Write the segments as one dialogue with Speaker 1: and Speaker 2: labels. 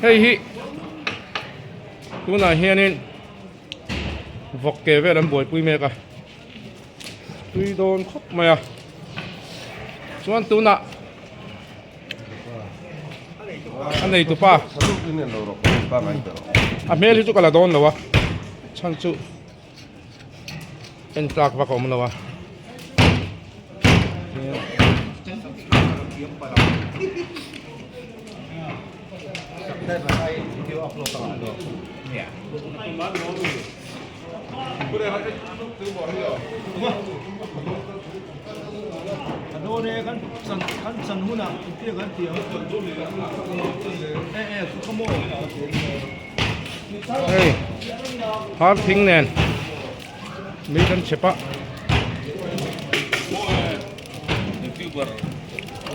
Speaker 1: Hei hi tunah hianin vawk ke vel an buaipui mek a tui dawn khawp mai a chuan tunah a nei tupa a hmel hi chu ka la dawn lo a chhan chu en tlak vak a awm lo a. Hei har thing nen mi kan chep a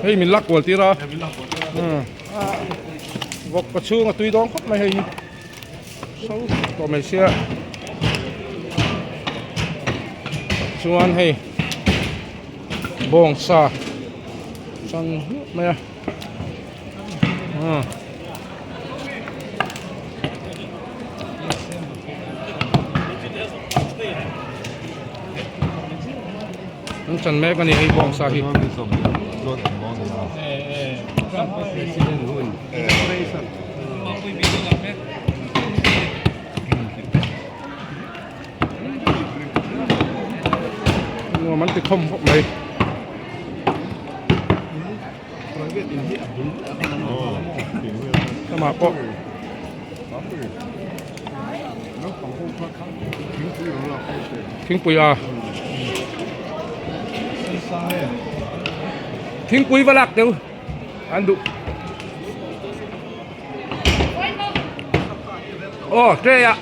Speaker 1: hei min lak kual tir a vawk pa chhung a tui dawn khawp mai hei hi so tawh mai sia chuan hei bawngsa chan hluah mai a. An chan mek a ni hei bawngsa hi. Nuam an ti khawm khawp mai. Amah pawh thingpui a thingpui va lak teu an duh aw tray ah.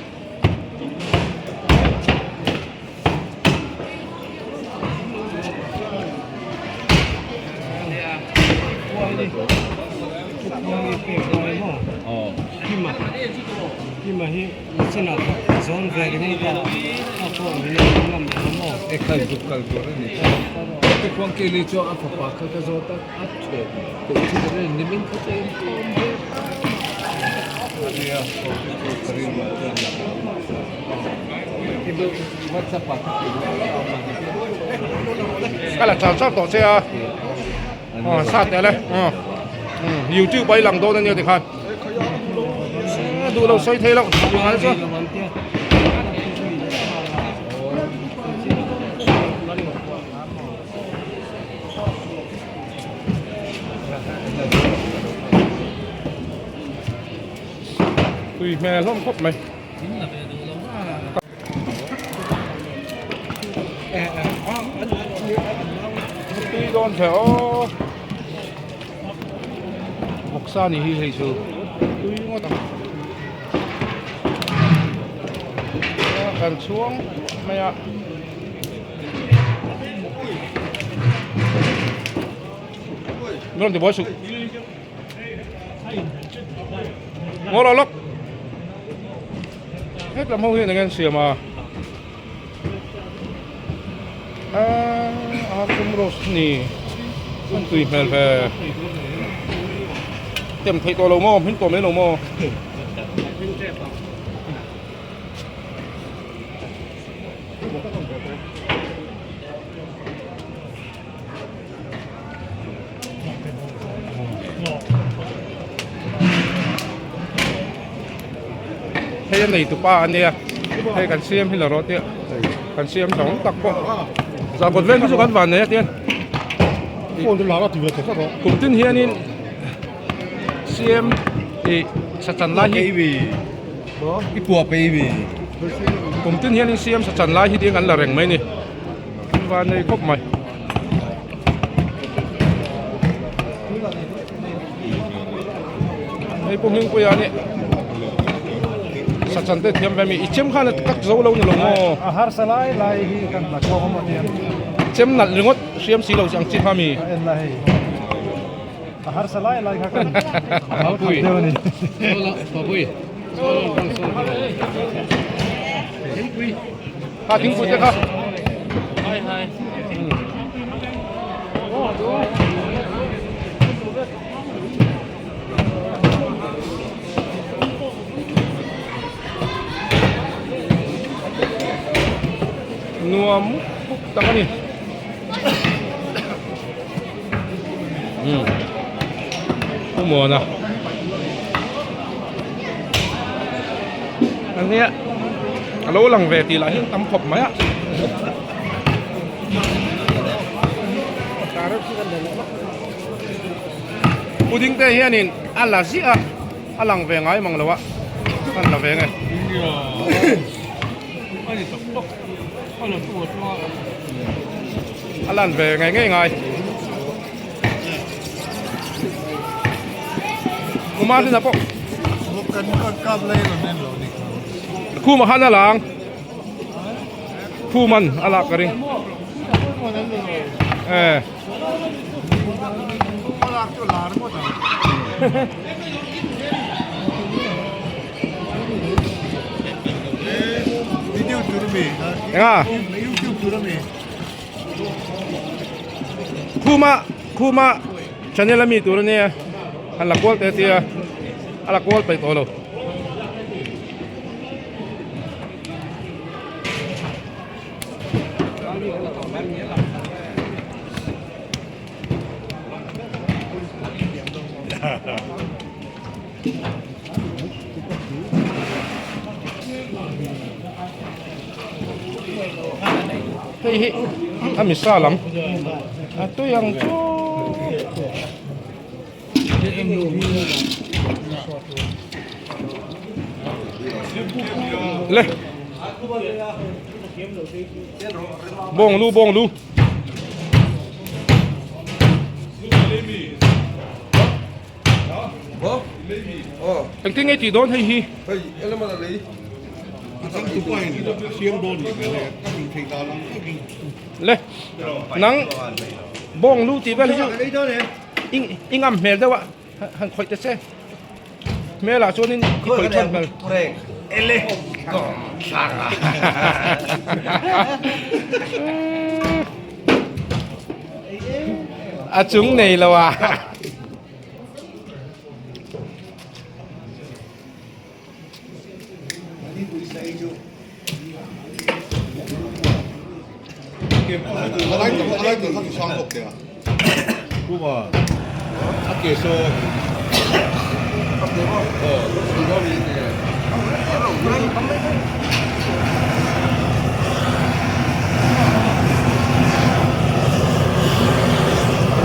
Speaker 1: Ka la char char tawh che a aw sa teh le aw youtube a i lang dawn ania tikhan duh lo sawi thei lo tunah chuan tui hmel hlawm khawp mai. Tui dawn the aw vawksa ni hi hei chu tui ngawt ang kan chhuang mai a rawn ti buai suh Ngaw rawh lawk hetlam ho hian eng nge an siam a aaa a tum rose ni an tui hmel ve tem theih tawh lo maw hmin tawh mai lo maw. Hei a nei tupa a nia hei kan siam hi la rawh tia kan siam zawng tak pawh zahkawt veng hi chu kan van nei a tian kum tin hianin siam ih sachan lai hi kum tin hianin siam sachan lai hi tiang an la reng mai ni. Van nei khawp mai. Hei pawh Hmingpuia a ni. Sachan te thiam ve mi. I chem khan a tak zo lo ni lo maw?
Speaker 2: A harsa lai lai hi kan la chhuak awm a tiang.
Speaker 1: Chem nalh ringawt hriam si lo ang chi kha mi.
Speaker 2: Ka en la hei. A harsa lai lai kha kan mal khat deuh a ni.
Speaker 1: Papui. Thingpui. Kha thingpui te kha.
Speaker 3: Hai hai.
Speaker 1: Nuam mup mup tak a ni. Pu Muana ania a lo lang ve tih lah hian tam khawp mai a. Pudding te hianin a la ziah a, a lang ve ngai mang lo a, an la ve nge. A lan ve ngei ngei ngai. Kuma hlina pawh. Khuma khan a lang. Khuman a lak ka ring. Eh. Enga? Khuma khuma channel ami tur ania han la kual te tia a la kual peih tawh lo. Hei hi a misa lam a tui ang chu le bawng lu bawng lu. Engtin nge tih dawn hei hi? Le nang bawng lu tih vel hi chu i ngam hmel deuh a han khawih ta che hmel ah chuanin i khawih that hmel. A chung nei lo a.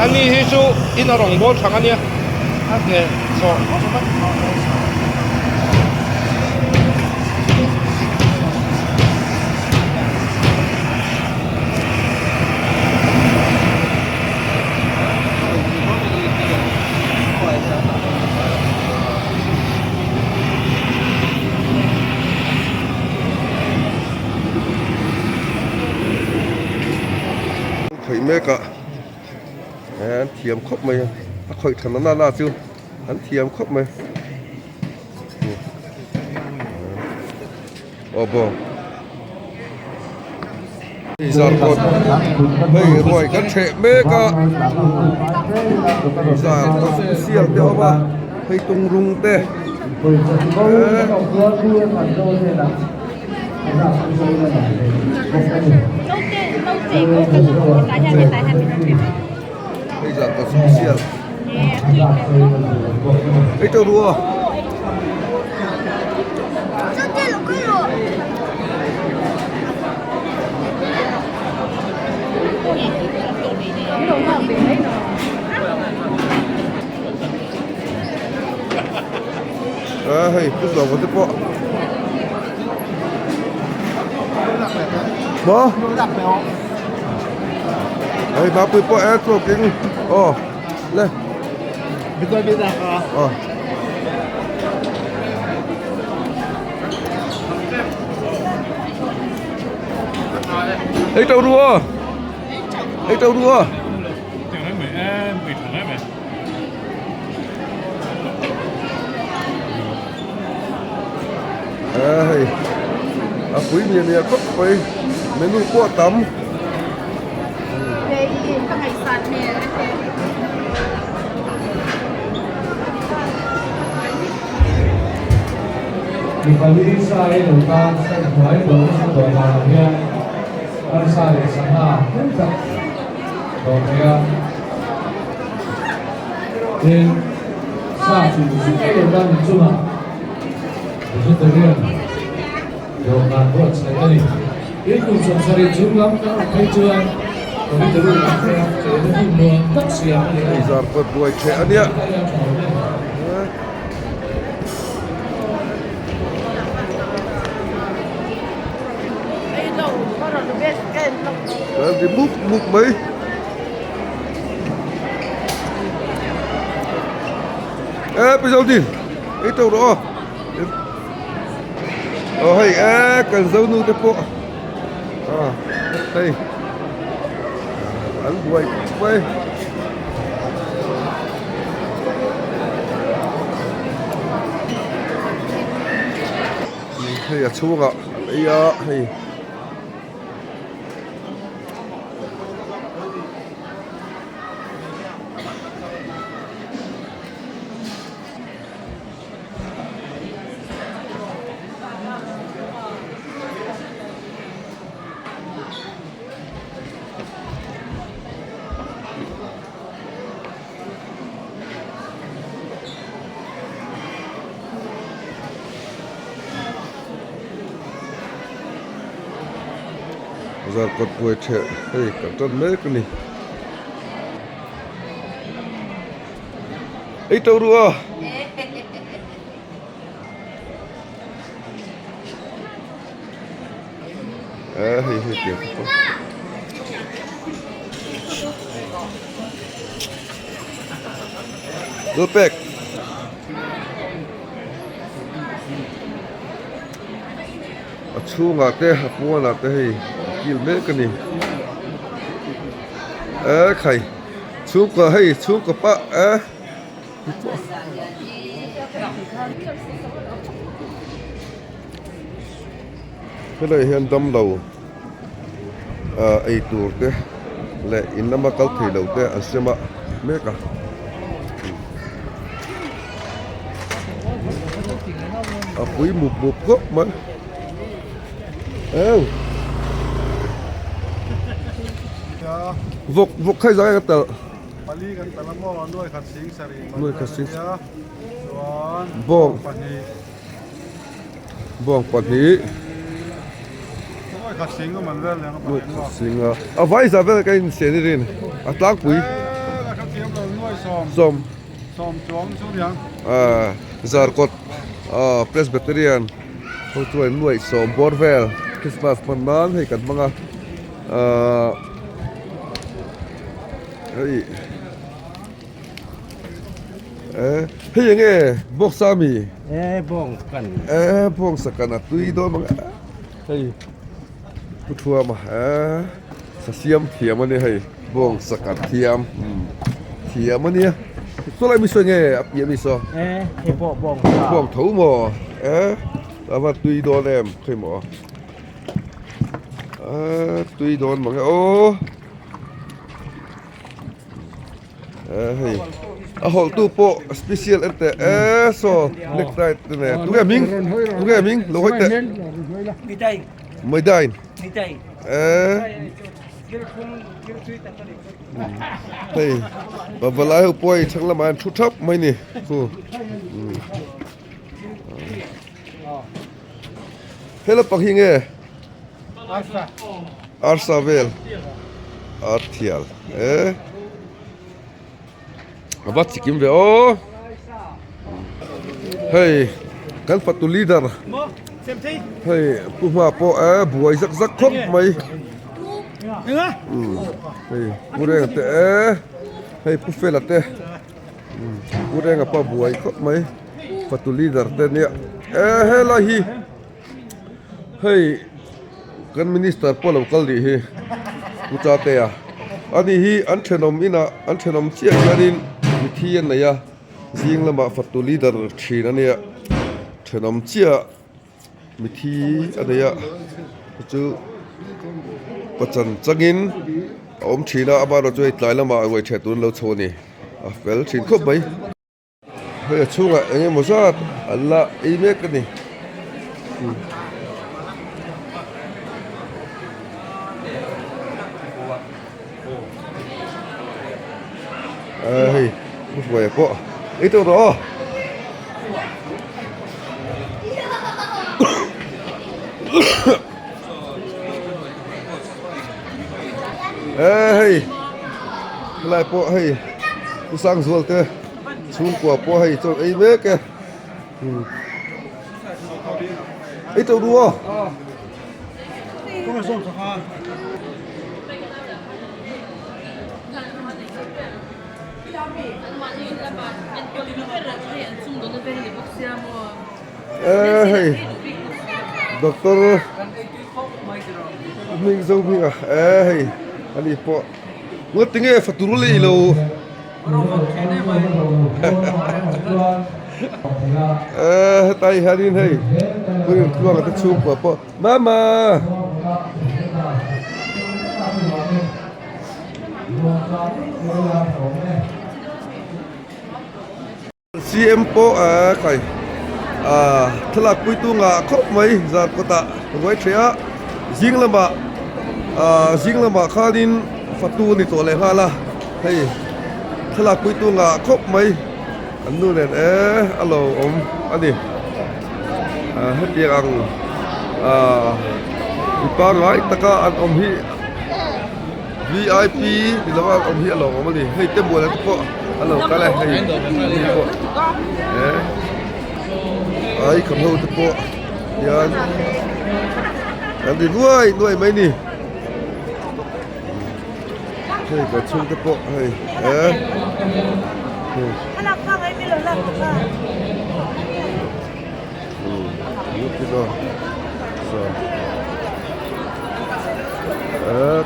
Speaker 1: Ani hi chu in a rawngbâwl thang a nia a hneh chawh khawp mai.
Speaker 4: Khawih mek a an thiam khawp mai a a khawih than na na chu an thiam khawp mai aw bawng zarkawt hei ruai kan hreh mek a zarkawt sial te a awm a hei tungrung te Hei zan ka sum sial hei tawh ru a. A hei pu zawng te pawh maw hei mapui pawh e tluak in aw le aw ei tau ru aw ei tau ru aw. Hei a pui miah miah khawp mai menu pawh a tam.
Speaker 5: Arsa leh sangha tlem tak dawr thei a. Tin, sa chu zuk ei lo tan inchungah vegetarian dawhkan buatsaih a ni. Tin, kum 70 chung lam kan awm phei chuan committee room ah te chena hun nuam tak siam a ni a.
Speaker 4: Hei zarkawt buai ṭheh a nia. Kan ri mup mup mai. Ê bây giờ đi ei tàu rawh aw aw hei ê kan zo nu te pawh a hei an buai mai. Hei a chhungah an ei a hei. Zarkawt buai ṭheh hei kan ṭan mek a ni. Ei to ru a. Ê hei hei tiang te pawh. Lupek. A chhungah te a pawnah te hei a kil mek a ni. Ê khai chhungkaw hei chhungkaw pah e. Helai hian damlo ah ei tur te leh in lama kal thei lo te an siam a mek a. A pui mup mup khawp mai eng vawk vawk khai zai ka telh.
Speaker 2: Pali kan tal a maw nuai khat sing sarih nuai khat sing chuan
Speaker 4: bawng
Speaker 2: pahnih
Speaker 4: bawng pahnih
Speaker 2: nuai khat sing a man vel leng a
Speaker 4: nuai khat sing a a vai za vel ka in sian i rin a tlangpui
Speaker 2: e ka thiam lo nuai sawm
Speaker 4: sawm
Speaker 2: sawm chuang chu niang
Speaker 4: a zarkawt a presbyterian ho chuan nuai sawm bawr vel christmas hman nan hei kan hmang a ahh hei eh hei eng nge bawksa ami
Speaker 3: eh bawng kan
Speaker 4: eh bawngsa kan a tui dawn mang hei pu thuama eh sa siam thiam ani hei bawngsa kan thiam thiam ania saw lai mi saw eng nge a piah mi saw
Speaker 3: eh hei pawh bawngsa
Speaker 4: bawng tho maw eh a va tui dawn em khawi maw ah tui dawn mang e aw. Eh hei a hawlh tu pawh special en teh eh saw necktie te nen tunge hming tunge hming lo hawi teh Maidain eh hei pavalai ho pawh hei thlang lamah an thu thap mai ni khu hela pakhi hi nge. Arsa vel a thial e a va chikim ve aw hei kan fatu leader hei pu hma pawh e buai zak zak khawp mai hei pu renga te e hei pu fela te pu renga pawh a buai khawp mai fatu leader te nia e helai hi. Hei kan minister pawh lo kal nih hi Pu Chatea ani hi an thenawm inah an thenawm chiah hianin mithi an nei a zing lamah fatu leader thin a nia thenawm chiah mithi a nei a chu pachan changin a awm thin a amaherawhchu chu hei tlai lamah ruaitheh tur an lo chho a ni a fel thin khawp mai. Hei a chhungah eng emaw zat an la ei mek a ni. Hei pu hruaia pawh ei tawh rawh aw. Hei helai pawh hei pu Sangzual te chhungkua pawh hei chaw ei mek e. Ei tawh ru aw. Eee hei doctor hming zo hming a eee hei ani pawh ngaw tinge fatur lei lo eee hetlai hianin hei hmun tluanga te chhungkua pawh mama. CM pawh a khai ah thlalak puitu ngah khawp mai zan kawtah ruai thei a zing lamah ah zing lamah khanin fatu a ni tawh leh nghal a hei thlalak puitu ngah khawp mai an nu nen e a lo awm a ni ah hetiang ang ah mi pangngai taka an awm hi. Vip ni lova an awm hi a lawmawm a ni hei te muana te pawh an lo kal e hei ni pawh he ai kham ho te pawh hian an ri nuai nuai mai ni hei ka chhung te pawh hei he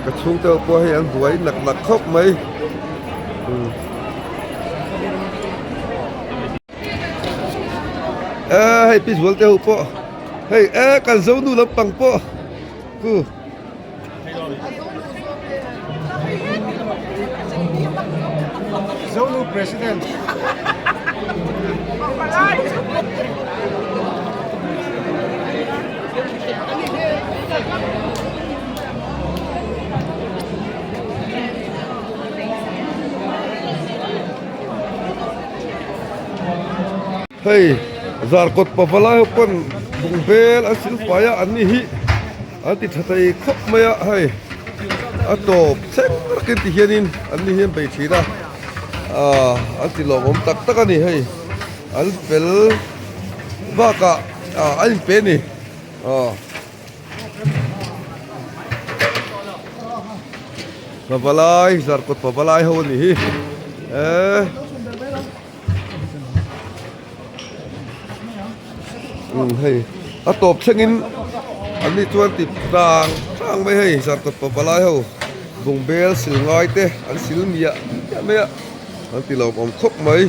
Speaker 4: Ka chhungte ho pawh hei an buai nak nak khawp mai hei pi zual te ho pawh hei e kan zo nu lampang pawh khu.
Speaker 2: Zonu President.
Speaker 4: Hei zarkawt pavalai ho pawn bungbel an silfai a an ni hi. An ti tha thei khawp mai a hei a tawp thleng rakin ti hianin an ni hian bei thin a ahh an ti lawmawm tak tak a ni hei an fel bakah ah an inpe a ni aw pavalai zarkawt pavalai ho a ni hi eee. Hei a tawp thlengin an ni chuan ti tang tang mai hei zarkawt pavalai ho bungbel sil ngai te an sil miah miah mai a an ti lawmawm khawp mai.